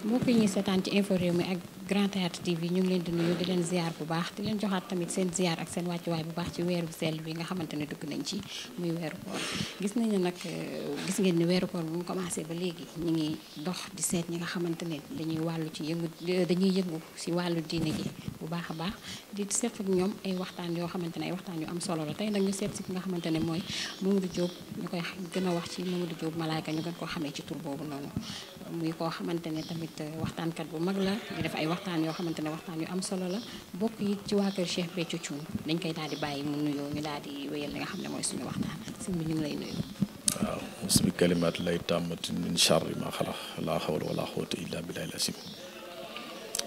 mbokk yi ñuy seetaan ci info réew mi ak Grand Théâtre TV ñu ngi leen di nuyu di leen ziar bu baax di leen joxaat tamit seen ziar ak seen wàccuwaay bu baax ci weeru sell bi nga xamante ne dugg nañ ci muy weeru koor gis nañu nag gis ngeen ni weeru koor bu mu commencé ba léegi ñu ngi dox di seet ñi nga xamante ne dañuy yëngu si wàllu diine gi bu baax a baax di seet ak ñoom ay waxtaan yoo xamante ne ay waxtaan yu am solo la tey nag ñu seet si ki nga xamante ne mooy Mamadou Diop ñu koy gën a wax ci Mamadou Diop Malaaka ñu gën koo xamee ci tur boobu noonu muy koo xamante ne tamit waxtaankat bu mag la di def ay waxtaan yoo xamante ne waxtaan yu am solo la bokk yi ci waa kër Cheikh Béthio Thioune dañ koy daal di bàyyi mu nuyoo ñu daal di wéyal li nga xam ne mooy suñu waxtaan sëñ bi ñu ngi lay nuyu. waaw musbi kalimaat lay tàmmati min charri ma xalaq laa hawla wala quwwata illa billahi al-azim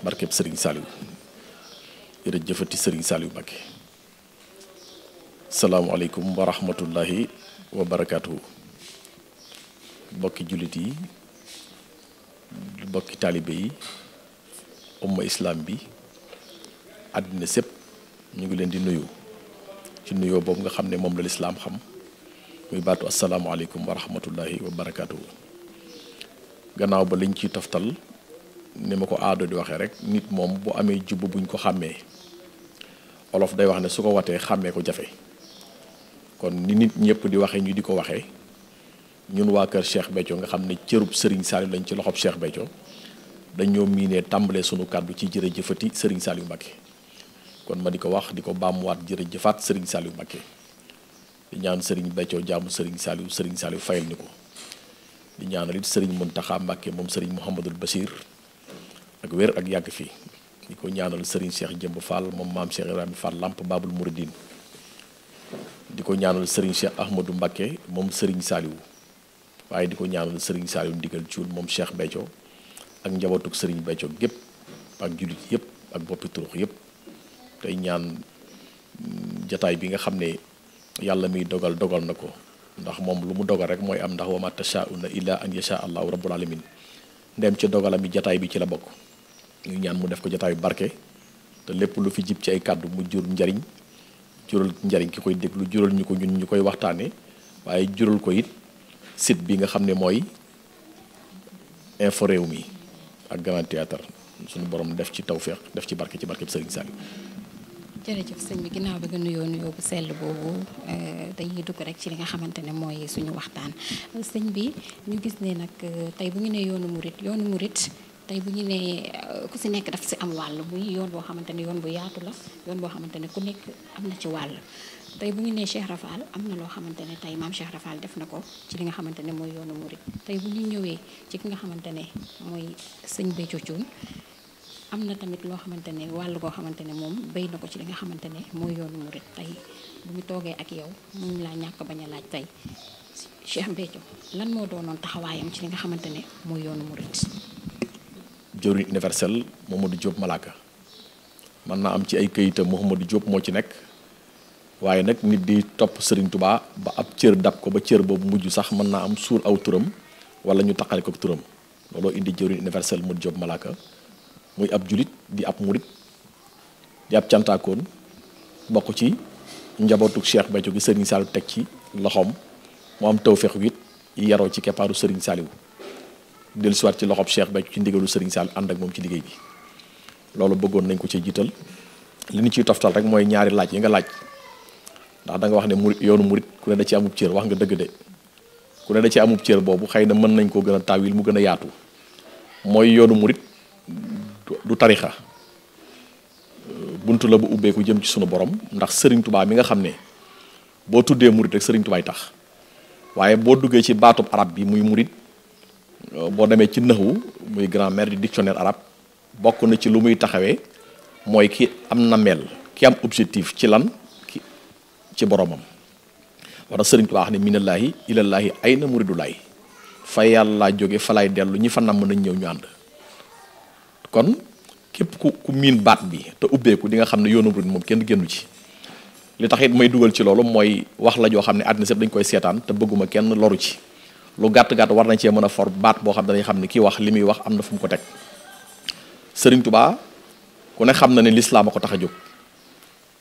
barkeb Serigne Saliou jërëjëfati Serigne Saliou Mbacké salaamualeykum wa rahmatullahi wa barakaatuhu bokki jullit yi bokki taalibe yi umma islam bi àddina sépp ñu ngi leen di nuyu ci nuyoo boobu nga xam ne moom la lislaam xam muy baatu asalaamualeykum wa rahmatullahi wa barakaatuhu gannaaw ba liñ ciy toftal ni ma ko aado di waxee rek nit moom bu amee jubbu buñ ko xàmmee olof day wax ne su ko watee xàmmee ko jafe kon ni nit ñëpp di waxee ñu di ko waxee ñun waa kër Cheikh Béthio nga xam ne cërub Serigne Saliou lañ ci loxob Cheikh Béthio dañoo miinee tàmbalee sunu kàddu ci jërëjëfati Serigne Saliou Mbacké kon ma di ko wax di ko baamuwaat jërëjëfaat Serigne Saliou Mbacké di ñaan Serigne Béthio jaamu Serigne Saliou fayal ni ko di ñaanal it Serigne Mountakha Mbacké moom Serigne Mouhamadul Bachir ak wér ak yàgg fii di ko ñaanal Serigne Cheikh Jëmb Fall moom maam Cheikh Ibrahima Fall Lamp Babul Mouridine di ko ñaanal Serigne Cheikh Ahmadou Mbacké moom Serigne Saliou waaye di ko ñaanal Serigne Saliou ndigal Thioune moom Cheikh Béthio ak njabootuk Serigne Béthio gépp ak jullit yëpp ak boppi turux yëpp tey ñaan jataay bi nga xam ne yàlla miy dogal na ko ndax moom lu mu dogal rek mooy am ndax wa ma tashaa'una illa an yasha allahu rabbul alamin ndem ci dogalam yi jataay bi ci la bokk ñu ñaan mu def ko jataayu barke te lépp lu fi jib ci ay kàddu mu jur njariñ jural njariñ ki koy déglu jural ñu ko ñun ñu koy waxtaane waaye jural ko it site bi nga xam ne mooy info réew mi ak Grand Théâtre suñu borom def ci tawféex def ci barke Serigne Saliou. jërëjëf sëñ bi ginnaaw bi nga nuyoo bu sell boobu dañuy dugg rek ci li nga xamante ne mooy suñu waxtaan sëñ bi ñu gis ne nag tey bu ñu nee yoonu murit tey bu ñu nee ku si nekk daf si am wàll muy yoon boo xamante ne yoon bu yaatu la yoon boo xamante ne ku nekk am na ci wàll tey bu ñu nee Cheikh Rafal am na loo xamante ne tey maam Cheikh Rafal def na ko ci li nga xamante ne mooy yoonu murit tey bu ñu ñëwee ci ki nga xamante ne mooy sëñ Béthio Thioune am na tamit loo xamante ne wàll goo xamante ne moom béy na ko ci li nga xamante ne mooy yoonu murit tey bu ñu toogee ak yow mun laa ñàkk bañ a laaj tey Cheikh Béthio lan moo doonoon taxawaayam ci li nga xamante ne mooy yoonu murit. jëwriñ universel Mamadou Diop Malaaka mën naa am ci ay këyitam Mouhamadou Diop moo ci nekk waaye nag nit di topp Serigne Touba ba ab cër dab ko ba cër boobu mujj sax mën naa am suur aw turam wala ñu taqale ko turam looloo indi jëwriñ universel Mamadou Diop Malaaka muy ab julit di ab murit di ab cantaakoon bokk ci njabootu Cheikh Béthio gi Serigne Saliou teg ci loxoom mu am tawfeexu it yaroo ci keppaaru Serigne Saliou dellusiwaat ci loxob Cheikh Béthio ci ndigalu Serigne Saliou ànd ak moom ci liggéey bi loolu bëggoon nañ ko ci jiital li ñu ciy toftal rek mooy ñaari laaj yi nga laaj ndax da nga wax ne murit yoonu murit ku ne da ci amub cër wax nga dëgg de ku ne da ci amub cër boobu xëy na mën nañ koo gën a taawil mu gën a yaatu mooy yoonu murit du tarixa buntu la bu ubbeeku jëm ci sunu borom ndax Serigne Touba mi nga xam ne boo tuddee murit rek Serigne Toubaay tax waaye boo duggee ci baatub arab bi muy murit boo demee ci naxwu muy grammaire du dictionnaire arabe bokk na ci lu muy taxawee mooy ki am na mel ki am objectif ci lan ci boromam wala Serigne Touba wax ne minallaahi ilallaahi ay na muridulaay fa yàlla jóge fa lay dellu ñi fa namm nañ ñëw ñu ànd kon képp ku miin baat bi te ubbeeku di nga xam ne yoonu murid moom kenn génnu ci li tax it may dugal ci loolu mooy wax la joo xam ne àddina sépp dañ koy seetaan te bëgguma kenn loru ci lu gàtt-gàtt war nañ cee mën a for baat boo xam ne dañuy xam ne kii wax li muy wax am na fu mu ko teg Serigne Touba ku ne xam na ne lislaam a ko tax a jóg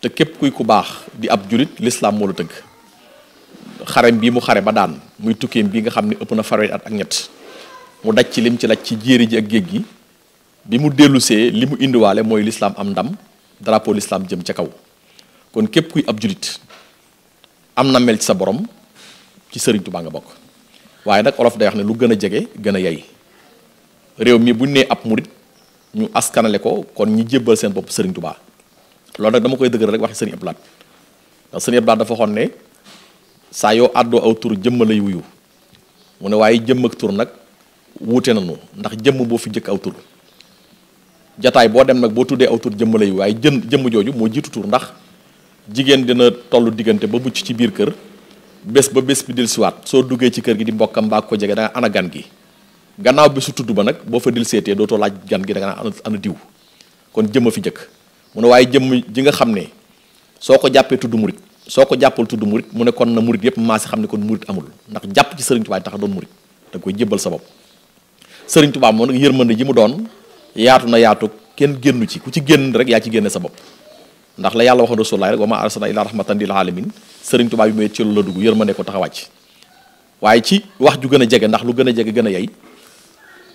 te képp kuy ku baax di ab julit lislaam moo la tënk xarem bii mu xare ba daan muy tukkeem bi nga xam ne ëpp na fanweeri at ak ñett mu daj ci lim ci daj ci jéeri ji ak géej gi bi mu dellusee li mu indiwaale mooy lislaam am ndam drapeau lislaam jëm ca kaw kon képp kuy ab julit am na mel ci sa borom ci Serigne Touba nga bokk waaye nag olof day wax ne lu gën a jege gën a yey réew mi buñ nee ab murit ñu askanale ko kon ñi jébbal seen bopp Serigne Touba loolu nag dama koy dëgëral rek waxi Serigne Abdou Lahad ndax Serigne Abdou Lahad dafa waxoon ne saa yoo àddoo aw tur jëmm lay wuyu mu ne waaye jëmm ak tur nag wuute nañu ndax jëmm boo fi jëkk aw tur jataay boo dem nag boo tuddee aw tur jëmm lay wuyu waaye jëmm jooju moo jiitu tur ndax jigéen dina tollu diggante ba mucc ci biir kër bés ba bés bi dellusiwaat soo duggee ci kër gi di mbokkam mbaa ko jege da nga ana gan gi gannaaw bésu tudd ba nag boo fa dil seetee dootoo laaj gan gi da nga ana diw kon jëmm fi jëkk mu ne waaye jëmm ji nga xam ne soo ko jàppee tudd murit soo ko jàppal tudd murit mu ne kon na murit yépp maa si xam ne kon murit amul ndax jàpp ci Serigne Touba tax doon murit da nga koy jébbal sa bopp Serigne Touba moom nag yërmande ji mu doon yaatu na yaatu kenn génnu ci ku ci génn rek yaa ci génne sa bopp ndax la yàlla waxoon Rasulullah rek wa ma arsalna illa rahmatan lil alamin Serigne Touba bi mooy ci lu la dugg yërmande ko tax a wàcc waaye ci wax ju gën a jege ndax lu gën a jege gën a yey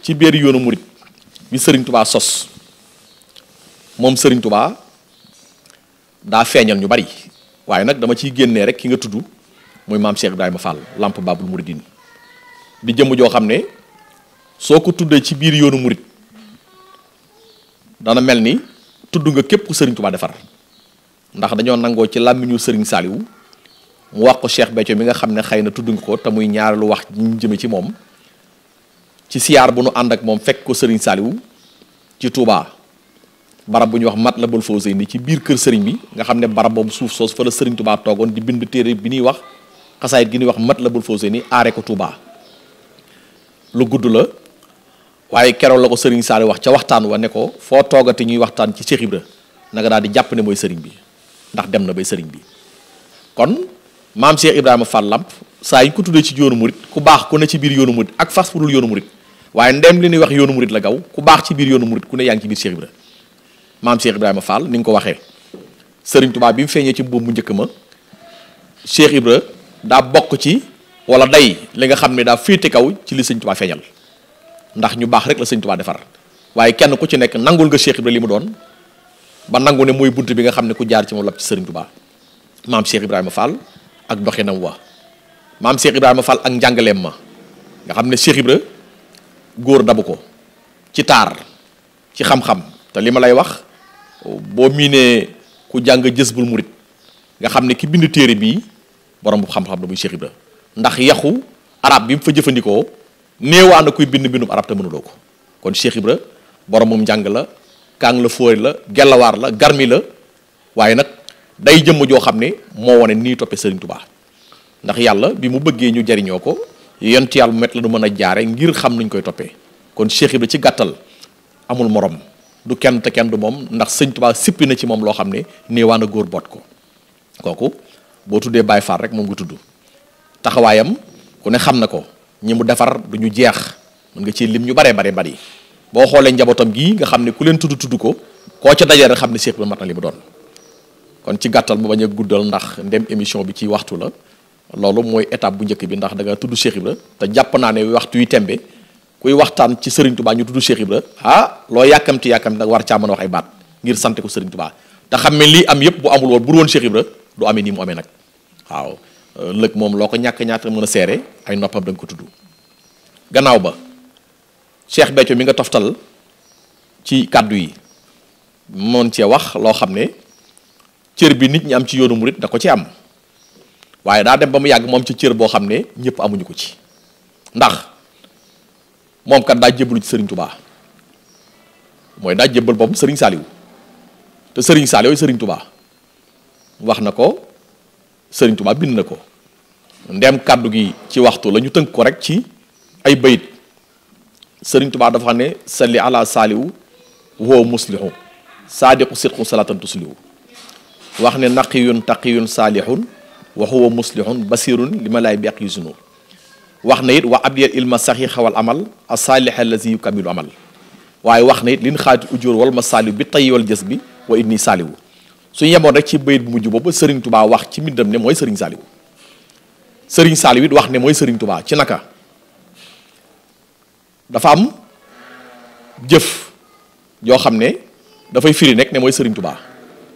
ci biir yoonu murit bi Serigne Touba sos moom Serigne Touba daa feeñal ñu bari waaye nag dama ciy génnee rek ki nga tudd muy maam Cheikh Ibrahima Fall Lamp Babul Mouridine di jëmm joo xam ne soo ko tuddee ci biir yoonu murit dana mel ni tudd nga képp ku Serigne Touba defar ndax dañoo nangoo ci làmmiñu Serigne Saliou mu wax ko Cheikh Béthio mi nga xam ne xëy na tudd nga ko te muy ñaareelu wax ñu jëme ci moom ci siyaar bu nu ànd ak moom fekk ko Serigne Saliou ci Touba barab bu ñuy wax Matlabul Fawzayni ci biir kër Serigne bi nga xam ne barab boobu suuf soos fa la Serigne Touba toogoon di bind téere bi ñuy wax xasaayit gi ñuy wax Matlabul Fawzayni aare ko Touba lu gudd la waaye keroog la ko Serigne Saliou wax ca waxtaan wa ne ko foo toogati ñuy waxtaan ci Cheikh Ibra na nga daal di jàpp ne mooy Serigne bi ndax dem na bay Serigne bi kon maam Cheikh Ibrahima Fall Lamp saa yi ñu ko tuddee ci yoonu murit ku baax ku ne ci biir yoonu murit ak fas fudul yoonu murit waaye ndem li ñuy wax yoonu murit la gaw ku baax ci biir yoonu murit ku ne yaa ngi ci biir Cheikh Ibra maam Cheikh Ibrahima Fall ni nga ko waxee Serigne Touba bi mu feeñee ci boobu mu njëkk ma Cheikh Ibra daa bokk ci wala day li nga xam ne daa féete kaw ci li Serigne Touba feeñal ndax ñu baax rek la Serigne Touba defar waaye kenn ku ci nekk nangul nga Cheikh Ibra li mu doon ba nangu ne mooy bunt bi nga xam ne ku jaar ci moom lab ci Serigne Touba maam Cheikh Ibrahima Fall ak doxinam wa maam Cheikh Ibrahima Fall ak njàngaleem ma nga xam ne Cheikh Ibra góor dabu ko ci taar ci xam-xam te li ma lay wax boo miinee ku jàng Jazbul Murid nga xam ne ki bind téere bii borom bu xam-xam la muy Cheikh Ibra ndax yaxu arab bi mu fa jëfandikoo néewaa na kuy bind mbindum arab te mënuloo ko kon Cheikh Ibra borom moom njàng la kaang la fóori la gellawaar la garmi la waaye nag day jëmm joo xam ne moo wane nii toppee Serigne Touba ndax yàlla bi mu bëggee ñu jariñoo ko yont yàlla mu met la du mën a jaare ngir xam nuñ koy toppee kon Cheikh Ibra ci gàttal amul morom du kenn te kenn du moom ndax Sëñ Touba sippi na ci moom loo xam ne néewaa na góor boot ko kooku boo tuddee Baye Fall rek moom nga tudd taxawaayam ku ne xam na ko ñi mu defar du ñu jeex mën nga ci lim ñu baree bari boo xoolee njabootam gii nga xam ne ku leen tudd ko koo ca dajee rek xam ne Cheikh Ibra mat na li mu doon kon ci gàttal mu bañ a guddal ndax ndem émission bi ci waxtu la loolu mooy étape bu njëkk bi ndax da nga tudd Cheikh Ibra te jàpp naa ne waxtu yi tembe kuy waxtaan ci Serigne Touba ñu tudd Cheikh Ibra loo yàkkamti nag war caa mën a wax ay baat ngir sant ko Serigne Touba te xam ne lii am yëpp bu amul woon bu woon Cheikh Ibra du amee nii mu amee nag waaw lëg moom loo ko ñàkk mën a seere ay noppam da nga ko tudd gannaaw ba Cheikh Béthio mi nga toftal ci kàddu yi moon cee wax loo xam ne cër bi nit ñi am ci yoonu murit da ko ci am waaye daa dem ba mu yàgg moom ci cër boo xam ne ñëpp amuñu ko ci ndax moom kat daa jébbalu ci Serigne Touba mooy daa jébbal boobu Serigne Saliou te Serigne Saliou Serigne Touba wax na ko Serigne Touba bind na ko ndem kàddu gi ci waxtu la ñu tënk ko rek ci ay bayit Serigne Touba dafa xam ne salli ala Saliou woo muslihu saadiqu sidqu salatan tuslihu wax ne naqiyun taqiyun saalihun wa huwa muslihun basirun li ma laay beq yu sunu wax na it wa abdiyal ilma saxiixa wal amal as-saaliha allazi yukamilu amal waaye wax na it lin xaati ujur wal ma saaliw bi tayyi wal jës bi wa inni saaliwu suñu yemoon rek ci bayit bu mujj boobu Serigne Touba wax ci mbindam ne mooy Serigne Saliou Serigne Saliou it wax ne mooy Serigne Touba ci naka dafa am jëf yoo xam ne dafay firi nekk ne mooy Serigne Touba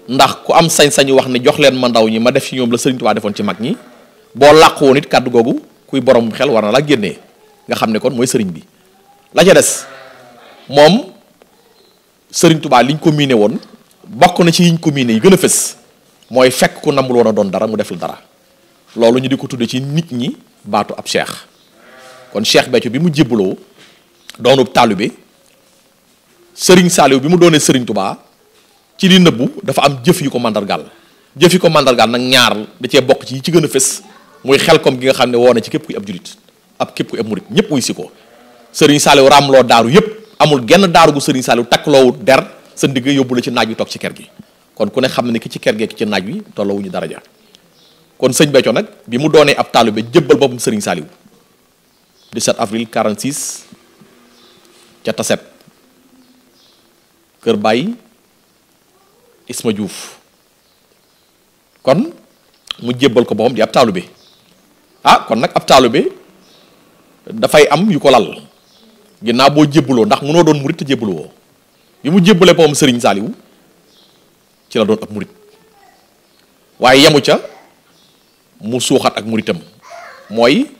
ndax ku am sañ-sañu wax ne jox leen ma ndaw ñi ma def ci ñoom la Serigne Touba defoon ci mag ñi boo làqu woon it kàddu googu kuy borom xel war na la génnee nga xam ne kon mooy Serigne bi la ca des moom Serigne Touba liñ ko miine woon bokk na ci yiñ ko miine yi gën a fës mooy fekk ku namul woon a doon dara mu def la dara loolu ñu di ko tudde ci nit ñi baatu ab cheikh kon Cheikh Béthio bi mu jébbaloo doonub taalibe Serigne Saliou bi mu doonee Serigne Touba ci li nëbbu dafa am jëf yu ko mandargaal jëf yu ko mandargaal nag ñaar da cee bokk ci yi ci gën a fës muy Xelkom gi nga xam ne woo na ci képp kuy ab julit ab képp kuy ab murit ñëpp wuy si ko Serigne Saliou ramloo daaru yëpp amul genn daaru gu Serigne Saliou takkloowu der sa ndigg yóbbu la ci naaj wi toog ci kër gi kon ku ne xam ne ki ci kër gi ki ci naaj wi tolloowuñu daraja kon sëñ Béthio nag bi mu doonee ab taalibe jébbal boppam Serigne Saliou 17 avril 46 ca Taset kër Baye Isma Diouf kon mu jébbal ko boppam di ab taalibe kon nag ab taalibe dafay am yu ko lal ginnaaw boo jébbaloo ndax mënoo doon murit te jébbaloo bi mu jébbalee boppam Serigne Saliou ci la doon ab murit waaye yemu ca mu suuxat ak muritam mooy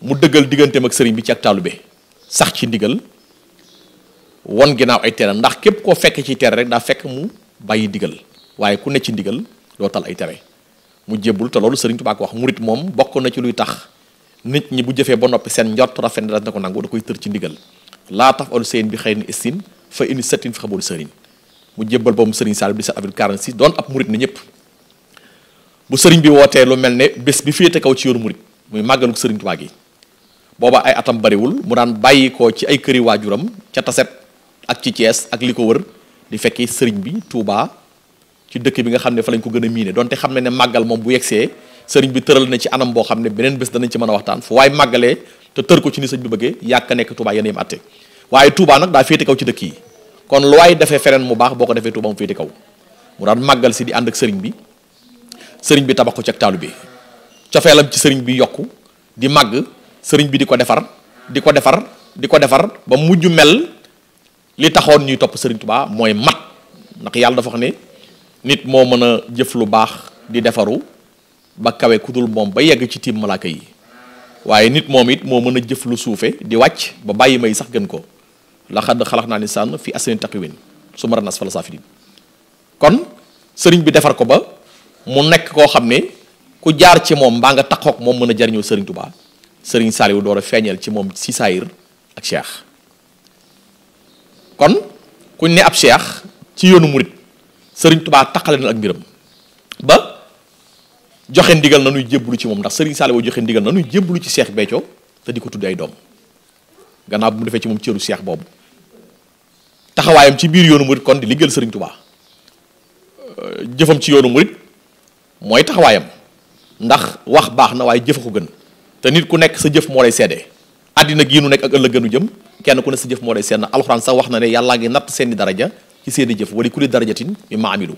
mu dëggal digganteem ak sëriñ bi ci ak taalibe sax ci ndigal won ginnaaw ay tere ndax képp koo fekk ci tere rek daa fekk mu bàyyi ndigal waaye ku ne ci ndigal doo tal ay tere mu jébbul te loolu Serigne Touba ko wax murit moom bokk na ci luy tax nit ñi bu jëfee ba noppi seen njort rafet na ko nangu da koy tër ci ndigal laa tax olu seen bi xëy na estin fa indi settin fi xaboolu sëriñ mu jébbal boobu Serigne Saliou 17 avril 46 doon ab murit na ñëpp bu sëriñ bi wootee lu mel ne bés bi féete kaw ci yoonu murit muy màggalu Serigne Touba gi booba ay atam bariwul mu daan bàyyi ko ci ay këri waajuram ca Taset ak ci Thiès ak li ko wër di fekki sëriñ bi Touba ci dëkk bi nga xam ne fa lañ ko gën a miine donte xam ne ne màggal moom bu yegsee sëriñ bi tëral na ci anam boo xam ne beneen bés danañ ci mën a waxtaan fu waaye màggalee te tër ko ci ni sëñ bi bëggee yàgg nekk Touba yéen yem atte waaye Touba nag daa féete kaw ci dëkk yi kon lu waaye defee feneen mu baax boo ko defee Touba mu féete kaw mu daan màggal si di ànd ak sëriñ bi tabax ko ci ak taalu bi cofeelam ci sëriñ bi yokku di màgg sëriñ bi di ko defar ba mujj mel li taxoon ñuy topp sëriñ Touba mooy mat ndax yàlla dafa wax ne nit moo mën a jëf lu baax di defaru ba kawe ku dul moom ba yegg ci tiim malaaka yi waaye nit moom it moo mën a jëf lu suufe di wàcc ba bàyyi may sax gën ko laqad xalaqnaa l-insaana fi ahsani taqwiim summa radadnaahu asfala saafiliin kon sëriñ bi defar ko ba mu nekk koo xam ne ku jaar ci moom mbaa nga taxook moom mën a jariñoo sëriñ Touba sëriñ Saliou door a feeñeel ci moom si saayir ak cheikh kon kuñ ne ab cheikh ci yoonu murit sëriñ Touba taqale na ak mbiram ba joxe ndigal na nuy jébbalu ci moom ndax sëriñ Saliou joxe ndigal na nuy jébbalu ci Cheikh Béthio te di ko tudd ay doom gannaaw bu mu defee ci moom cëru cheikh boobu taxawaayam ci biir yoonu murit kon di liggéeyal sëriñ Touba jëfam ci yoonu murit mooy taxawaayam ndax wax baax na waaye jëfa ko gën te nit ku nekk sa jëf moo lay seede àddina gii nu nekk ak ëllëg gënu jëm kenn ku ne sa jëf moo lay seede alxuraan sax wax na ne yàllaa ngi natt seeni daraja ci seeni jëf wala kulli darajatin mimmaa amilu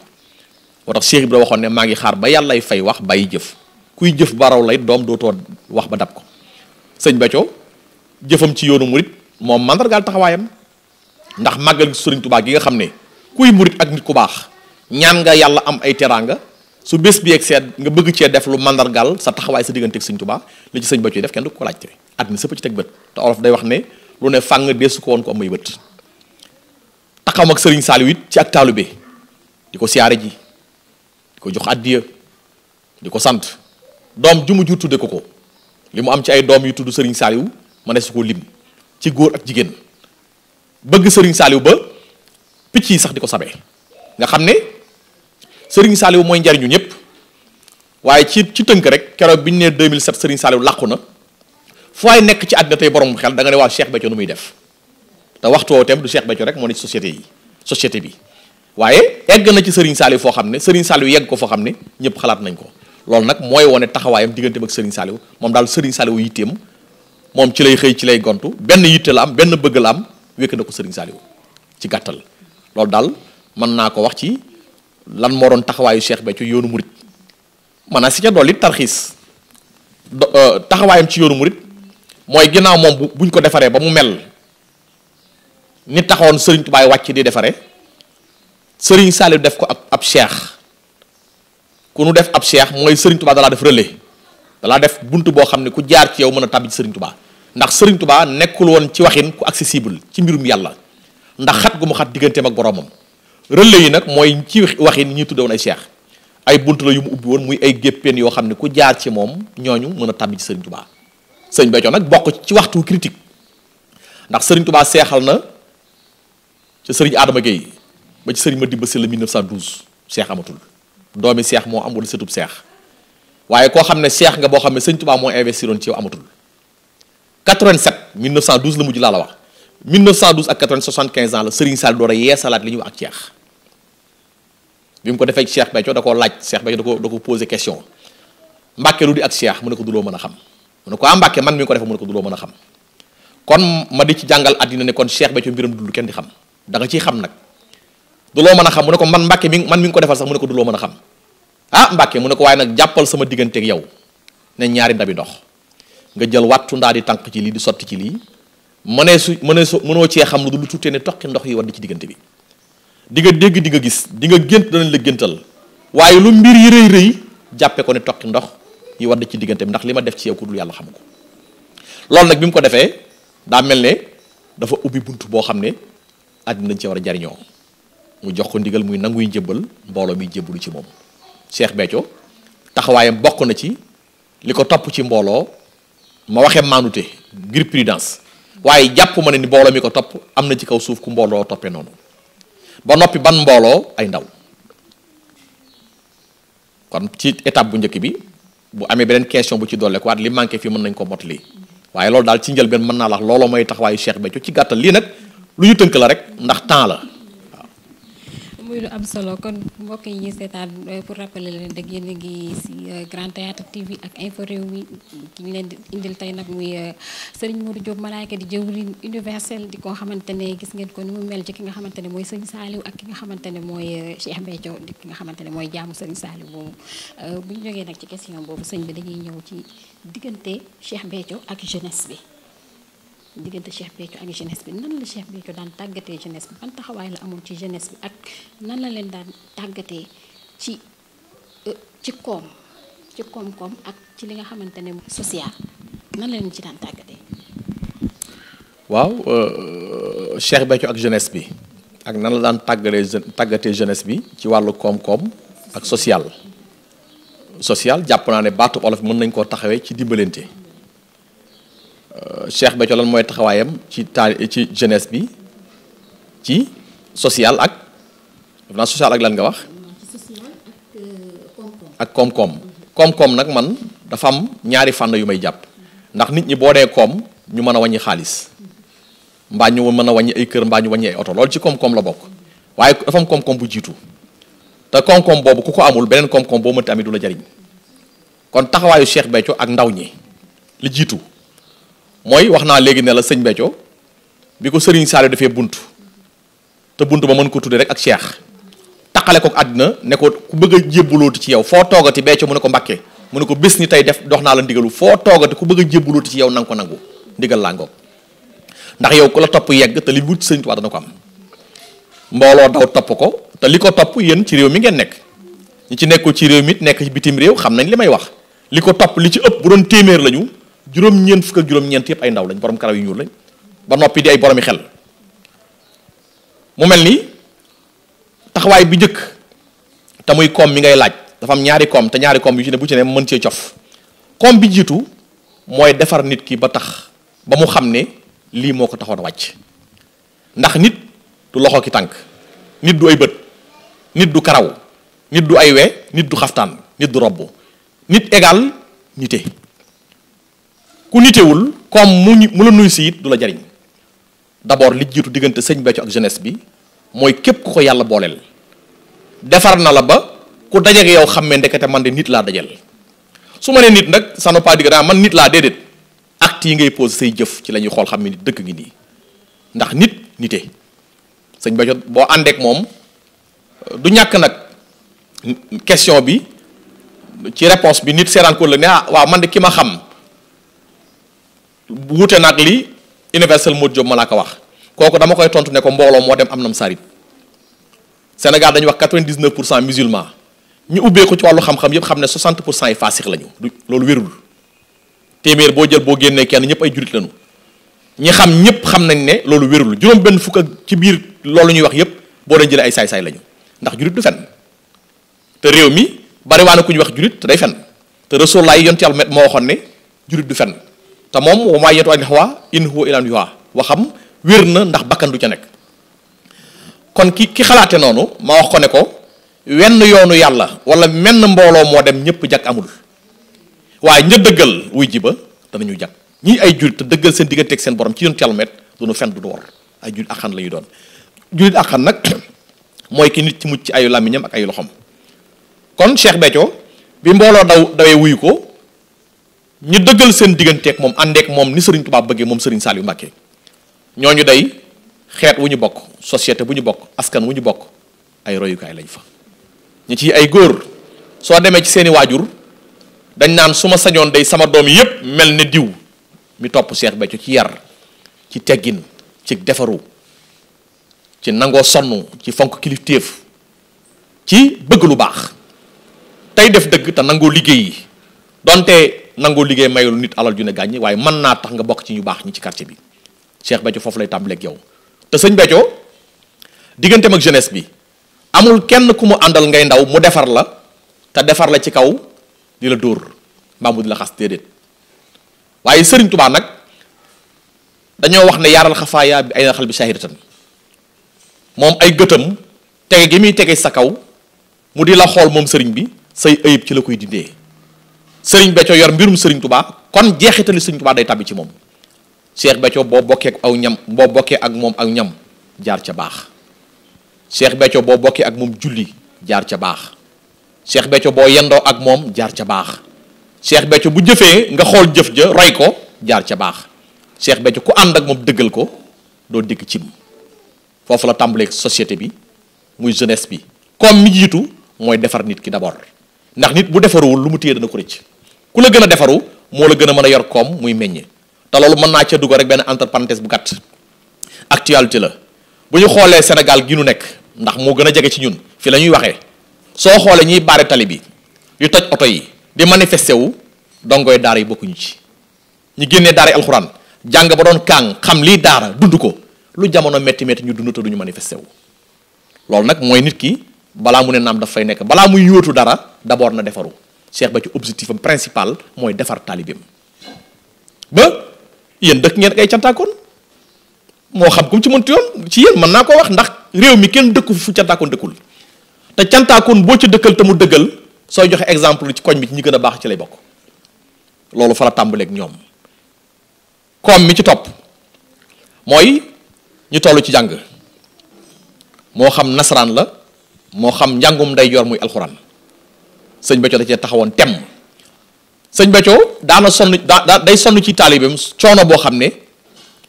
moo tax Cheikh Ibra waxoon ne maa ngi xaar ba yàllay fay wax bàyyi jëf kuy jëf baraw lay doom dootoo wax ba dab ko sëñ Béthio jëfam ci yoonu murit moom mandargaal taxawaayam ndax màggal sëriñ Touba gi nga xam ne kuy murit ak nit ku baax ñaan nga yàlla am ay teraanga su bés bi ak seet nga bëgg cee def lu mandargaal sa taxawaay sa diggante ak sëñ Touba li ci sëñ Béthio def kenn du ko laajte àddina sëpp ci teg bët te olof day wax ne lu ne fàng deesu ko woon ko am ay bët taxawam ak sëriñ Saliou it ci ak taalibe di ko siyaare ji di ko jox addiya di ko sant doom ju mu jur tudde ko li mu am ci ay doom yu tudd sëriñ Saliou ma ne su ko lim ci góor ak jigéen bëgg sëriñ Saliou ba picc yi sax di ko sabee nga xam ne sëriñ Saliou mooy njariñu ñëpp waaye ci tënk rek keroog bi ñu nee 2007 sëriñ Saliou làqu na fu waay nekk ci àddina tey borom xel da nga ne waa Cheikh Béthio nu muy def te waxtu woowu tam du Cheikh Béthio rek moo ne ci société bi waaye egg na ci Serigne Saliou foo xam ne Serigne Saliou yegg ko foo xam ne ñëpp xalaat nañ ko loolu nag mooy wane taxawaayam digganteem ak Serigne Saliou moom daal Serigne Saliou yitteem moom ci lay xëy ci lay gontu benn yitte la am benn bëgg la am wékk na ko Serigne Saliou ci gàttal loolu daal mën naa ko wax ci lan moo doon taxawaayu Cheikh Béthio yoonu murit maanaam si ca dolli tarxiis taxawaayam ci yoonu murit mooy ginnaaw moom buñ ko defaree ba mu mel ni taxoon Serigne Touba wàcc di defare Serigne Saliou def ko ab cheikh ku nu def ab cheikh mooy Serigne Touba dalaa def relais dalaa def bunt boo xam ne ku jaar ci yow mën a tàbbi ci Serigne Touba ndax Serigne Touba nekkul woon ci waxin ku accessible ci mbirum yàlla ndax xat gu mu xat digganteem ak boromam relais yi nag mooy ci waxin ñi tudde woon ay cheikh ay bunt la yu mu ubbi woon muy ay géppeen yoo xam ne ku jaar ci moom ñooñu mën a tàbbi ci Serigne Touba sëñ Béthio nag bokk ci waxtu critique ndax Serigne Touba seexal na ci Serigne Adama Gueye ba ci Serigne Madiba Sylla 1912 seex amatul doomi seex moo am wala sëtub seex waaye koo xam ne seex nga boo xam ne Serigne Touba moo investiroon ci yow amatul 87 1912 la mujj laa la wax 1912 ak 80 75 ans la Serigne Sall door a yeesalaat li ñuy wax ak ceex bi mu ko defee Cheikh Béthio da koo laaj Cheikh Béthio da ko posé question Mbàkke lu di ak Cheikh mu ne ko du loo mën a xam mu ne ko Mbàkke man mi ngi ko defee mu ne ko du loo mën a xam kon ma di ci jàngal àddina ne kon Cheikh Béthio mbiram dul kenn di xam da nga ciy xam nag du loo mën a xam mu ne ko man Mbàkke mi ngi ko defal sax mu ne ko du loo mën a xam Mbàkke mu ne ko waaye nag jàppal sama digganteeg yow ne ñaari ndabi ndox nga jël wattu ndaa di tànk ci lii di sotti ci lii mënoo cee xam lu du lu tuutee ne toqi ndox yi war di ci diggante bi di nga dégg di nga gis di nga gént danañ la géntal waaye lu mbir yi rëy rëy jàppe ko ne toqi ndox yi war di ci diggante bi ndax li ma def ci yow ku dul yàlla xam ko loolu nag bi mu ko defee daa mel ne dafa ubbi bunt boo xam ne àddina dañ ci war a jariñoo mu jox ko ndigal muy nanguy njëbbal mbooloo mi jébbalu ci moom Cheikh Béthio taxawaayam bokk na ci li ko topp ci mbooloo ma waxee maanute ngir prudence waaye jàpp ma ne ni mbooloo mi ko topp am na ci kaw suuf ku mbooloo toppee noonu ba noppi ban mbooloo ay ndaw kon ci étape bu njëkk bi bu amee beneen question bu ci dolle ko waat li manqué fii mën nañ ko mottali waaye loolu daal ci njëlbeen mën naa la wax looloo mooy taxawaayu Cheikh Béthio ci gàttal lii nag lu ñu tënk la rek ndax temps la muy lu am solo kon mbokk yi ñuy seetaan pour rappeler leen dëgg yéen a ngi si Grand Théâtre TV ak Info Rewmi ki ñu leen di indil tey nag muy Serigne Modou Diop Malaika di jëwriñ universel di koo xamante ne gis ngeen ko ni mu mel ci ki nga xamante ne mooy Serigne Saliou ak ki nga xamante ne mooy Cheikh Béthio di ki nga xamante ne mooy jaamu Serigne Saliou boobu bu ñu jógee nag ci question boobu sëñ bi dañuy ñëw ci diggante Cheikh Béthio ak jeunesse bi diggante Cheikh Béthio ak jeunesse bi nan la Cheikh Béthio daan tàggatee jeunesse bi ban taxawaay la amoon ci jeunesse bi ak nan la leen daan tàggatee ci koom-koom ak ci li nga xamante ne social nan la leen ci daan tàggatee. waaw Cheikh Béthio ak jeunesse bi ak nan la daan tàggatee jeunesse bi ci wàllu koom-koom ak social jàpp naa ne baatu olof mën nañ koo taxawee ci dimbalante. Cheikh Béthio lan mooy taxawaayam ci jeunesse bi ci social ak social ak lan nga wax ak koom-koom nag man dafa am ñaari fànn yu may jàpp ndax nit ñi boo dee koom ñu mën a wàññi xaalis mbaa ñu mën a wàññi ay kër mbaa ñu wàññi ay oto loolu ci koom-koom la bokk waaye dafa am koom-koom bu jiitu te koom-koom boobu ku ko amul beneen koom-koom boo mënti amit du la jariñ kon taxawaayu Cheikh Béthio ak ndaw ñi li jiitu mooy wax naa léegi ne la sëñ Béthio bi ko Serigne Saliou defee bunt te bunt ba mën ko tudde rek ak Cheikh taqale ko àddina ne ko ku bëgg a jébbalooti ci yow foo toogati Béthio mu ne ko Mbàkke mu ne ko bés ni tey dox naa la ndigalu foo toogati ku bëgg a jébbalooti ci yow nanga ko nangu ndigal laa ngoog ndax yow ku la topp yegg te li wut Sëriñ Tuubaa dana ko am mbooloo daw topp ko te li ko topp yéen ci réew mi ngeen nekk ñi ci nekkul ci réew mi nekk ci bitim réew xam nañ li may wax li ko topp li ci ëpp bu doon téeméer lañu juróom-ñeent fukk ak juróom-ñeent yëpp ay ndaw lañ borom karaw yu ñuul lañ ba noppi di ay boromi xel mu mel ni taxawaay bi njëkk te muy koom mi ngay laaj dafa am ñaari koom te ñaari koom yu ci ne bu ci ne mën cee cof koom bi jiitu mooy defar nit ki ba tax ba mu xam ne lii moo ko taxoon a wàcc ndax nit du loxo ki tànk nit du ay bët nit du karaw nit du ay we nit du xaftaan nit du robb nit égal nite ku nitewul comme mu la nuy si it du la jariñ d'abord li jiitu diggante sëñ Béthio ak jeunesse bi mooy képp ku ko yàlla booleel defar na la ba ku dajeek yow xam ne ndekete man de nit laa dajal su ma nee nit nag ça ne veut pas dire man nit laa déedéet acte yi ngay posé say jëf ci la ñuy xool xam ne nit dëkk ngi nii ndax nit nite sëñ Béthio boo àndeek moom du ñàkk nag question bi ci réponse bi nit seeraan ko la ne ah waaw man de ki ma xam wuute nag li universel Modou Diop ma laa ko wax kooku dama koy tontu ne ko mbooloo moo dem am nam sarit Sénégal dañuy wax 99% musulman ñu ubbee ko ci wàllu xam-xam yépp xam ne 60% yi faasix lañu loolu wérul téeméer boo jël boo génnee kenn ñëpp ay jurit lañu ñi xam ñëpp xam nañ ne loolu wérul juróom benn fukk ak ci biir loolu ñuy wax yépp boo leen jëlee ay saay-saay lañu ndax jurit du fen te réew mi bari waa na ku ñu wax jurit te day fen te Rasulullah yi yonent Yàlla moo waxoon ne jurit du fen te moom wa maa yantiqu anil hawaa in huwa illaa wahyun yuuhaa waxam wér na ndax bakkan du ca nekk kon ki xalaate noonu ma wax ko ne ko wenn yoonu yàlla wala menn mbooloo moo dem ñëpp jag amul waaye ña dëggal wuy ji ba danañu jag ñii ay jurit te dëggal seen digganteeg seen borom ci yonent Yàlla met duñu fen duñu war ay jurit axan la ñuy doon jurit axan nag mooy ki nit ci mucc ci ayu làmmiñam ak ayu loxom kon Cheikh Béthio bi mbooloo dawee wuyu ko ñu dëggal seen digganteeg moom àndeek moom ni Serigne Touba bëggee moom Serigne Saliou Mbacké ñooñu day xeet wu ñu bokk société bu ñu bokk askan wu ñu bokk ay royukaay lañ fa ñi ci ay góor soo demee ci seeni waajur dañ naan su ma sañoon day sama doom yépp mel ne diw mi topp Cheikh Béthio ci yar ci teggin ci defaru ci nangoo sonn ci fonk kilifteef ci bëgg lu baax tey def dëgg te nangoo liggéey yi donte nangoo liggéey mayul nit alal ju ne gàññi waaye mën naa tax nga bokk ci ñu baax ñi ci quartier bi Cheikh Béthio foofu lay tàmbaleeg yow te sëñ Béthio digganteem ak jeunesse bi amul kenn ku mu àndal ngay ndaw mu defar la te defar la ci kaw di la dóor mbaa mu di la xas déedéet waaye Serigne Touba nag dañoo wax ne yaaral xafaaya bi ay na xal bi shahidatan moom ay gëtam tege gi muy tege sa kaw mu di la xool moom sëriñ bi say ayib ci la koy dindee Serigne Béthio yor mbirum Serigne Touba kon jeexitali Serigne Touba day tàbbi ci moom Cheikh Béthio boo bokkee ak moom ak ñam jaar ca baax Cheikh Béthio boo bokkee ak moom julli jaar ca baax Cheikh Béthio boo yendoo ak moom jaar ca baax Cheikh Béthio bu jëfee nga xool jëf ja roy ko jaar ca baax Cheikh Béthio ku ànd ak moom dëggal ko doo dégg cim foofu la tàmbalee société bi muy jeunesse bi comme mi jiitu mooy defar nit ki d'abord ndax nit bu defaruwul lu mu téye dana ko rëcc ku la gën a defaru moo la gën a mën a yor koom muy meññ te loolu mën naa ca dugg rek benn entre parenthèse bu gàtt actualité la bu ñu xoolee Sénégal gi nu nekk ndax moo gën a jege ci ñun fi la ñuy waxee soo xoolee ñiy baare tali bi yu toj oto yi di manifesté wu dongoy daara yi bokkuñu ci ñu génnee daara yi alxuraan jàng ba doon kaang xam lii daara dund ko lu jamono métti métti ñu dund te duñu manifesté wu loolu nag mooy nit ki balaa mu ne naam daf fay nekk balaa muy yóotu dara d'abord na defaru Cheikh Béthio objectif am principal mooy defar taalibeem ba yéen dëkk ngeen ay cantaakoon moo xam comme ci mënti yoon ci yéen mën naa ko wax ndax réew mi kenn dëkku fu cantaakoon dëkkul te cantaakoon boo ci dëkkal te mu dëggal sooy joxe exemple ci koñ bi ci ñi gën a baax ci lay bokk loolu fa la tàmbaleeg ñoom koom mi ci topp mooy ñu toll ci jàng moo xam nasaraan la moo xam njàngum nday yor muy alxuraan sëñ Béthio da cee taxawoon temm sëñ Béthio daana sonn day sonn ci taalibeem coono boo xam ne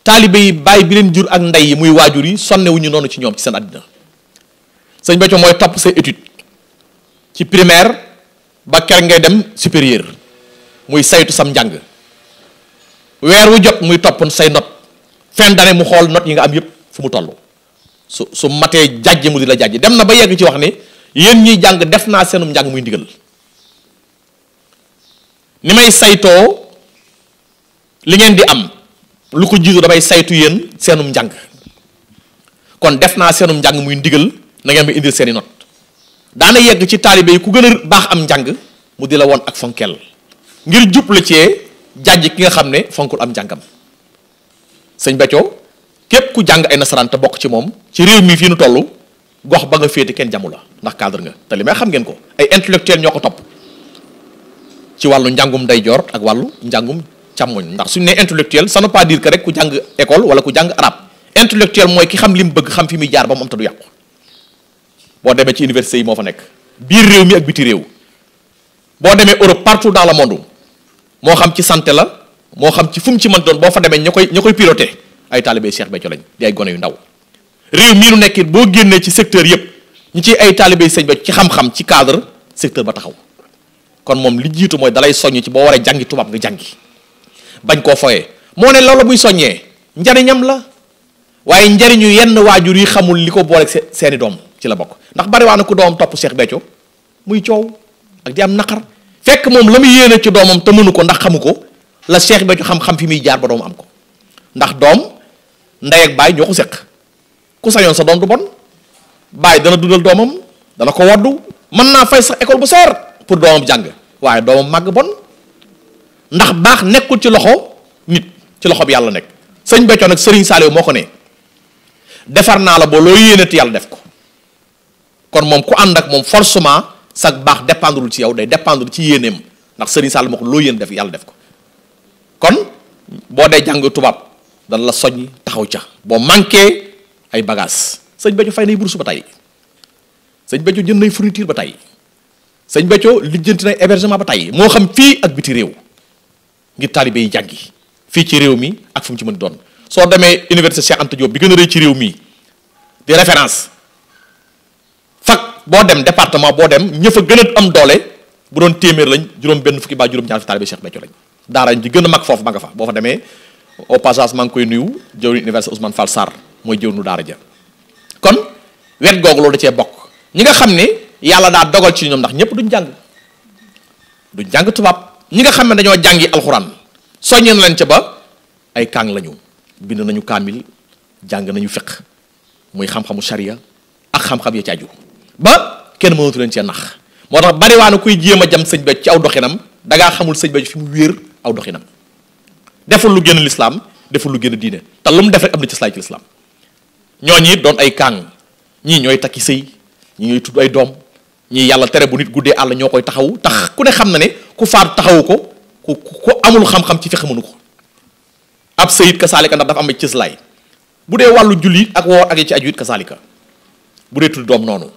taalibe yi bàyyi bi leen jur ak ndey yi muy waajur yi sonnewuñu noonu ci ñoom ci seen àddina sëñ Béthio mooy topp say étude ci primaire ba ker ngay dem supérieur muy saytu sam njàng weer wu jot muy topp say note fin d'année mu xool note yi nga am yépp fu mu toll su matee jàjje mu di la jàjje dem na ba yegg ci wax ne yéen ñiy jàng def naa seenum njàng muy ndigal ni may saytoo li ngeen di am lu ko jiitu damay saytu yéen seenum njàng kon def naa seenum njàng muy ndigal na ngeen ma indil seeni not daana yegg ci taalibe yi ku gën a baax am njàng mu di la woon ak fonkel ngir jublu cee jàjj ki nga xam ne fonkul am njàngam sëñ Béthio képp ku jàng ay nasaraan te bokk ci moom ci réew mi fii nu toll gox ba nga féete kenn jamu la ndax cadre nga te li may xam ngeen ko ay intellectuel ñoo ko topp ci wàllu njàngum ndeyjoor ak wàllu njàngum càmmoñ ndax suñu nee intellectuel ça ne veut pas dire que rek ku jàng école wala ku jàng arabe intellectuel mooy ki xam li mu bëgg xam fi muy jaar ba mu am te du yàqu boo demee ci université yi moo fa nekk biir réew mi ak biti réew boo demee Europe partout dans le monde moo xam ci santé la moo xam ci fu mu ci mën doon boo fa demee ña koy piloté ay taalibe Cheikh Béthio lañ di ay gone yu ndaw réew mii nu nekk boo génnee ci secteur yépp ñi ci ay taalibe Sëñ Béthio ci xam-xam ci cadre secteur ba taxaw kon moom li jiitu mooy dalay soññ ci boo waree jàngi tubaab nga jàngi bañ koo foyee moo ne loolu buy soññee njariñam la waaye njariñu yenn waajur yi xamul li ko booleeg seeni doom ci la bokk ndax bari waa na ku doomam topp Cheikh Béthio muy coow ak di am naqar fekk moom la muy yéene ci doomam te mënu ko ndax xamu ko la Cheikh Béthio xam-xam fi muy jaar ba doom am ko ndax doom ndey ak baay ñoo ko seq ku sañoon sa doom du bon baay dana dundal doomam dana ko waddu mën naa fay sax école bu seer pour doomam jàng waaye doomam màgg bon ndax baax nekkul ci loxo nit ci loxo bi yàlla nekk sëñ Béthio nag Serigne Saliou moo ko ne defar naa la boo loo yéenati yàlla def ko kon moom ku ànd ak moom forcément sa baax dépendrul ci yow day dépendre ci yéeneem ndax Serigne Saliou moo ko loo yéen def yàlla def ko kon boo dee jàng tubaab dana la soññ taxaw ca boo manqué ay bagages sëñ Béthio fay nay bourse ba tey sëñ Béthio jënd nay fourniture ba tey sëñ Béthio lijjanti nay hébergement ba tey moo xam fii ak biti réew ngir taalibe yi jàngi fii ci réew mi ak fu mu ci mën doon soo demee université Cheikh Anta Diop bi gën a rëy ci réew mi di référence fac boo dem département boo dem ña fa gën a am doole bu doon téeméer lañ juróom benn fukki ba juróom ñaar fi taalibe Cheikh Béthio lañ daara ji gën a mag foofu ma nga fa boo fa demee au passage maa ngi koy nuyu jëwriñ université Ousmane Fall Sarr mooy jëwriñu daara ja kon wet googu loolu da cee bokk ñi nga xam ne yàlla daa dogal ci ñoom ndax ñëpp duñ jàng tubaab ñi nga xam ne dañoo jàngi alxuraan soññee na leen ca ba ay kàng lañu bind nañu kaamil jàng nañu fiq muy xam-xamu sharia ak xam-xam ya ci aju ba kenn mënatu leen cee nax moo tax bari waa na kuy jéem a jam sëñ Béthio ci aw doxinam dangaa xamul sëñ Béthio fi mu wéer aw doxinam deful lu génn lislaam deful lu génn diine te lu mu def rek am na ci slaay ci lislaam ñooñi doon ay kàng ñii ñooy takki sëy ñii ñooy tudd ay doom ñii yàlla tere bu nit guddee àll ñoo koy taxawu tax ku ne xam na ne ku faatu taxawu ko ku amul xam-xam ci fexe mënu ko ab sëyit ka saalika ndax dafa am ci slaay bu dee wàllu julli ak woor ak yi ci aju it ka saalika bu dee tudd doom noonu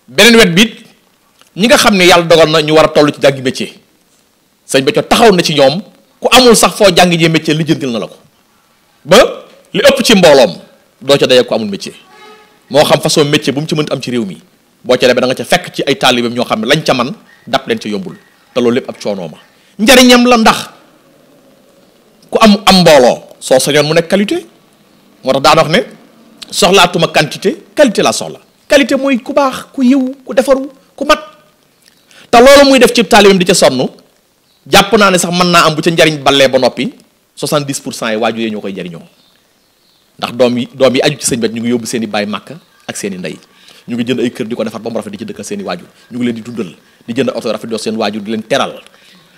beneen wet bi ñi nga xam ne yàlla dogal na ñu war a toll ci jàngi métier sëñ Béthio taxaw na ci ñoom ku amul sax foo jàngi jee métier lijjantil na la ko ba li ëpp ci mbooloom doo ca daje ko amul métier moo xam façon métier bu mu ci mënta am ci réew mi boo ca demee da nga ca fekk ci ay taalibeem ñoo xam ne lañ ca man dab leen ca yombul te loolu lépp ab coonoo ma njariñam la ndax ku am mbooloo soo sañoon mu nekk qualité moo tax daan wax ne soxlaatuma quantité qualité la soxla qualité mooy ku baax ku yiw ku defaru ku mat te loolu muy def ci taalibeem di ca sonn jàpp naa ne sax mën naa am bu ca njariñ ballee ba noppi 70% yi waajur yi ñoo koy jariñoo ndax doom yi aju ci sëñ Béthio ñu ngi yóbbu seen i baay màkk ak seen i ndey ñu ngi jënd ay kër di ko defar ba mu rafet di ci dëkkal seen i waajur ñu ngi leen di dundal di jënd oto rafet di seen waajur di leen teral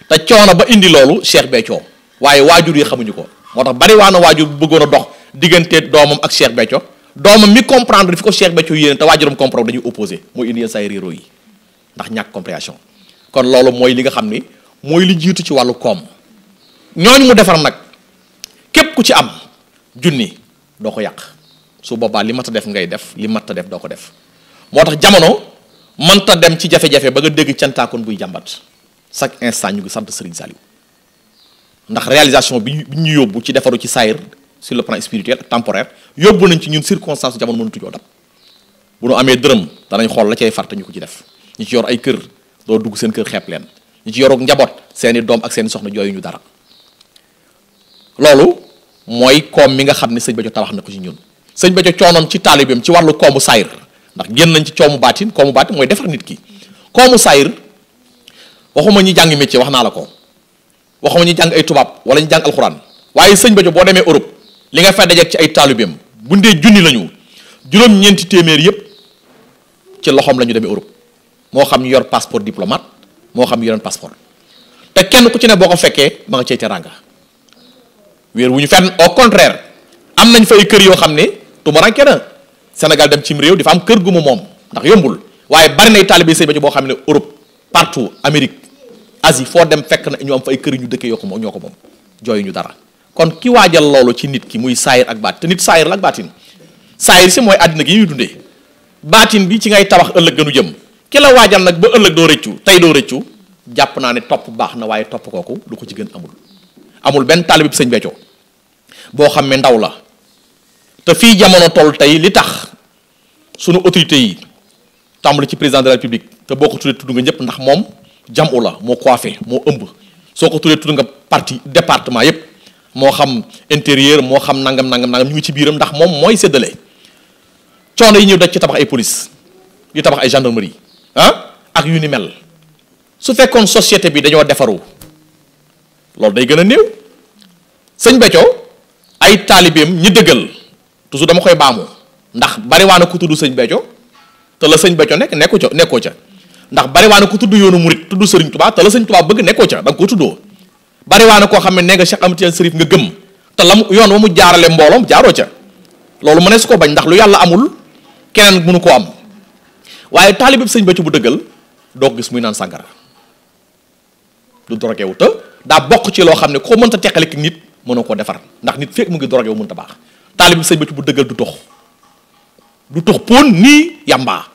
te coono ba indi loolu Cheikh Béthio waaye waajur yi xamuñu ko moo tax bari waa na waajur bu bëggoon a dox diggante doomam ak Cheikh Béthio doomam mi comprendre fi ko Cheikh Béthio yéene te waajuram comprendre dañuy opposé mooy indi yenn saa réero yi ndax ñàkk compréhension kon loolu mooy li nga xam ni mooy li jiitu ci wàllu koom ñooñu mu defar nag képp ku ci am junni doo ko yàq su boobaa li mat a def ngay def li mat a def doo ko def moo tax jamono mënta dem ci jafe-jafe ba nga dégg cantaakoon buy jàmbat chaque instant ñu ngi sant Serigne Saliou ndax réalisation bi ñu yóbbu ci defaru ci saayir sur le plan spirituel ak temporaire yóbbu nañ ci ñun circonstance jamono mënatuñoo dab bu nu amee dërëm danañ xool la cay farte ñu ko ci def ñi ci yor ay kër doo dugg seen kër xeeb leen ñi ci yorook njaboot seeni doom ak seeni soxna jooyu ñu dara loolu mooy koom mi nga xam ne sëñ Béthio tabax na ko ci ñun sëñ Béthio coonoom ci taalibeem ci wàllu koomu saayir ndax génn nañ ci koomu baatin mooy defar nit ki koomu saayir waxuma ñi jàng métier wax naa la ko waxuma ñi jàng ay tubaab wala ñu jàng alxuraan waaye sëñ Béthio boo demee Europe li nga fay dajeek ci ay taalibeem bu ndee junni lañu juróom-ñeenti téeméer yépp ci loxoom la ñu demee Europe moo xam ñu yor passeport diplomate moo xam ñu yoroon passeport te kenn ku ci ne boo ko fekkee ma nga cey teranga wéer wu ñu fenn au contraire am nañ fay kër yoo xam ne tumaranke na Sénégal dem cim réew di fa am kër gu mu moom ndax yombul waaye bari nay taalibe sëñ Béthio boo xam ne Europe partout Amérique Asie foo dem fekk na ñu am fa ay kër yu ñu dëkkee yoo ko moom ñoo ko moom jooyu ñu dara kon ki waajal loolu ci nit ki muy saayir ak baat te nit saayir la ak baatin saayir si mooy àddina gi ñuy dundee baatin bi ci ngay tabax ëllëg gënu jëm ki la waajal nag ba ëllëg doo rëccu tey doo rëccu jàpp naa ne topp baax na waaye topp kooku lu ko ci gën amul benn taalibe bi sëñ Béthio boo xam ne ndaw la te fii jamono toll tey li tax sunu autorités yi tàmbali ci président de la république te boo ko tuddee tudd nga ñëpp ndax moom jamu la moo coiffé moo ëmb soo ko tuddee tudd nga parti département yépp moo xam intérieur moo xam nangam ñu ngi ci biiram ndax moom mooy séddale coono yi ñëw daj ci tabax ay police di tabax ay gendarmerie ak yu ni mel su fekkoon société bi dañoo defaru loolu day gën a néew sëñ Béthio ay taalibeem ñi dëggal toujours dama koy baamu ndax bariwaana ku tudd sëñ Béthio te la sëñ Béthio nekkoo ca ndax bariwaana ku tudd yoonu murit tudd sëriñ Touba te la sëñ Touba bëgg nekkoo ca da nga ko tuddoo bariwaana koo xam ne nee nga Cheikh Ahmadou Tidiane Chérif nga gëm te la mu yoon wa mu jaarale mbooloom jaaroo ca loolu mënee su ko bañ ndax lu yàlla amul keneen mënu koo am waaye taalibe sëñ Béthio bu dëggal doo ko gis muy naan sàngara du drogué wu te daa bokk ci loo xam ne koo mënta teqale ki nit mënoo koo defar ndax nit fekk mu ngi drogué wu mënta baax taalibe sëñ Béthio bu dëggal du tox poon nii yàmbaa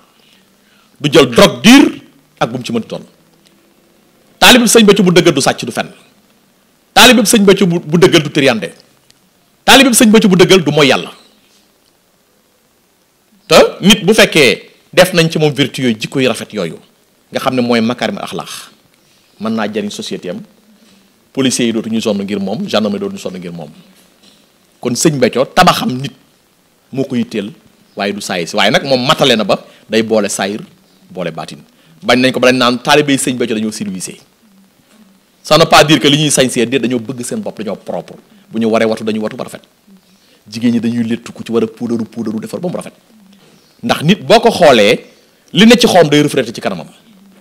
du jël drogue dure ak bu mu ci mënti doon taalibe sëñ Béthio bu dëggal du sàcc du fen taalibe sëñ Béthio bu dëggal du triande taalibe sëñ Béthio bu dëggal du mooy yàlla te nit bu fekkee def nañ ci moom vertu yooyu jikko yu rafet yooyu nga xam ne mooy makarim axlaax mën naa jariñ société am policiers yi dootuñu sonn ngir moom gendarmerie dootuñu sonn ngir moom kon sëñ Béthio tabaxam nit moo ko yitteel waaye du saayir si waaye nag moom matale na ba day boole saayir boole baatin bañ nañ ko ba dañ naan taalibe yi sëñ Béthio dañoo civilisé ça ne veut pas dire que li ñuy sañsee déet dañoo bëgg seen bopp dañoo propre bu ñu waree watu dañuy watu ba rafet jigéen ñi dañuy léttu ku ci war a puudaru defar ba mu rafet ndax nit boo ko xoolee li ne ci xoom day reflété ci kanamam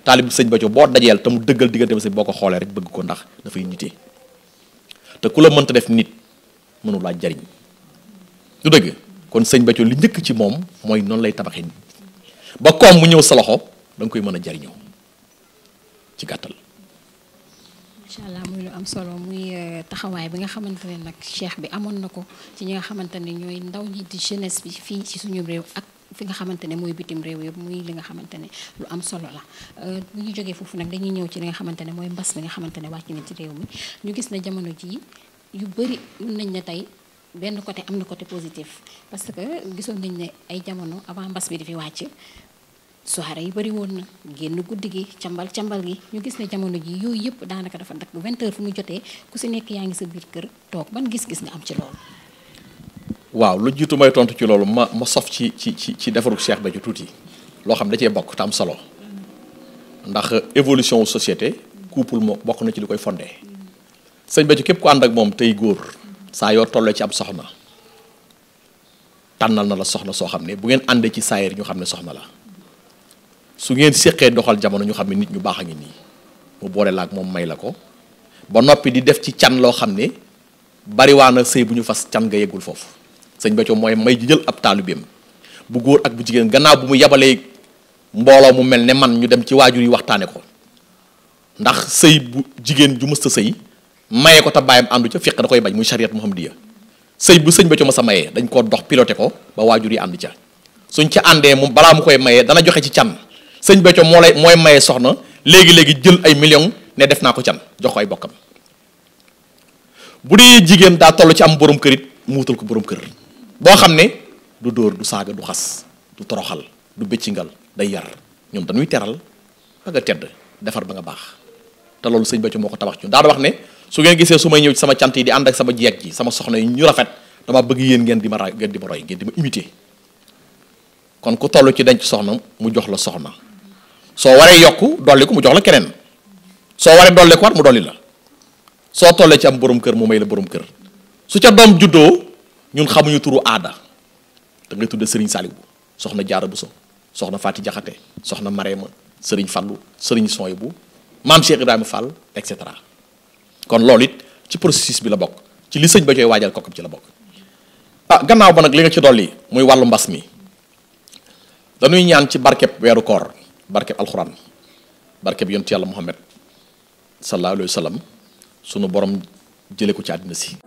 taalib sëñ Béthio boo dajeel te mu dëggal diggante ba sëñ boo ko xoolee rek bëgg ko ndax dafay nitee te ku la mënta def nit mënu laa jariñ du dëgg kon sëñ Béthio li njëkk ci moom mooy noonu lay tabaxee nit ba koom mu ñëw sa loxo da nga koy mën a jariñoo ci gàttal. macha allah muy lu am solo muy taxawaay bi nga xamante ne nag cheikh bi amoon na ko ci ñi nga xamante ne ñooy ndaw ñi di jeunesse bi fii ci suñu réew ak fi nga xamante ne mooy bitim réew yëpp muy li nga xamante ne lu am solo la bu ñu jógee foofu nag dañuy ñëw ci li nga xamante ne mooy mbas bi nga xamante ne wàcc na ci réew mi ñu gis ne jamono jii yu bëri mën nañ ne tey benn côté am na côté positif parce que gisoon nañ ne ay jamono avant mbas bi di fi wàcc soirée yi bëri woon na génn guddi gi cambal gi ñu gis ne jamono ji yooyu yëpp daanaka dafa dakk 20h fu mu jotee ku si nekk yaa ngi sa biir kër toog ban gis-gis nga am ci loolu. waaw lu jiitu may tontu ci loolu ma sof ci defaru Cheikh Béthio tuuti loo xam da cee bokk te am solo ndax évolution société couple moo bokk na ci li koy fondé sëñ Béthio képp ku ànd ak moom tey góor saa yoo tollee ci am soxna tànnal na la soxna soo xam ne bu ngeen àndee ci saayir ñu xam ne soxna la su ngeen séqee doxal jamono ñu xam ne nit ñu baax a ngi nii mu boole la ak moom may la ko ba noppi di def ci can loo xam ne bariwaana sëy bu ñu fas can nga yeggul foofu sëñ Béthio mooy may ji jël ab taalibeem bu góor ak bu jigéen gannaaw bu mu yabalee mbooloo mu mel ne man ñu dem ci waajur yi waxtaane ko ndax sëy bu jigéen ju mësta sëy maye ko te bàyyam àndu ca fiq da koy bañ muy chariat muhammadiya sëy bu sëñ Béthio ma sa mayee dañ koo dox piloté ko ba waajur yi ànd ca suñ ca àndee mu balaa mu koy mayee dana joxe ci can sëñ Béthio mooy maye soxna léegi jël ay millions ne def naa ko can jox ko ay bokkam bu dee jigéen daa toll ci am borom kër it mu wutal ko borom kër boo xam ne du dóor du saaga du xas du toroxal du bëccingal day yar ñoom dañuy teral ba nga tedd defar ba nga baax te loolu sëñ Béthio moo ko tabax ci daa wax ne su ngeen gisee su may ñëw ci sama cant yi di ànd ak sama jeeg ji sama soxna yi ñu rafet dama bëgg yéen ngeen di ma roy ngeen di ma imiter kon ku toll ci denc soxna mu jox la soxna soo waree yokku dolli ko mu jox la keneen soo waree dolli ko war mu dolli la soo tollee ci am borom kër mu may la borom kër su ca doom juddoo ñun xamuñu turu aada da ngay tudde Serigne Saliou soxna Jaara Buso soxna Faati Jaxate soxna Mareema Serigne Fallu Serigne Soyibu maam Cheikh Ibrahima Fall et cetera kon loolu it ci processus bi la bokk ci li sëñ Béthio waajal kokkam ci la bokk gannaaw ba nag li nga ci dolli muy wàllu mbas mi dañuy ñaan ci barkeb weeru koor barkeb alxuraan barkeb yontu yàlla Muhammad sallallahu alayhi wa sallam sunu borom jële ko ci àddina si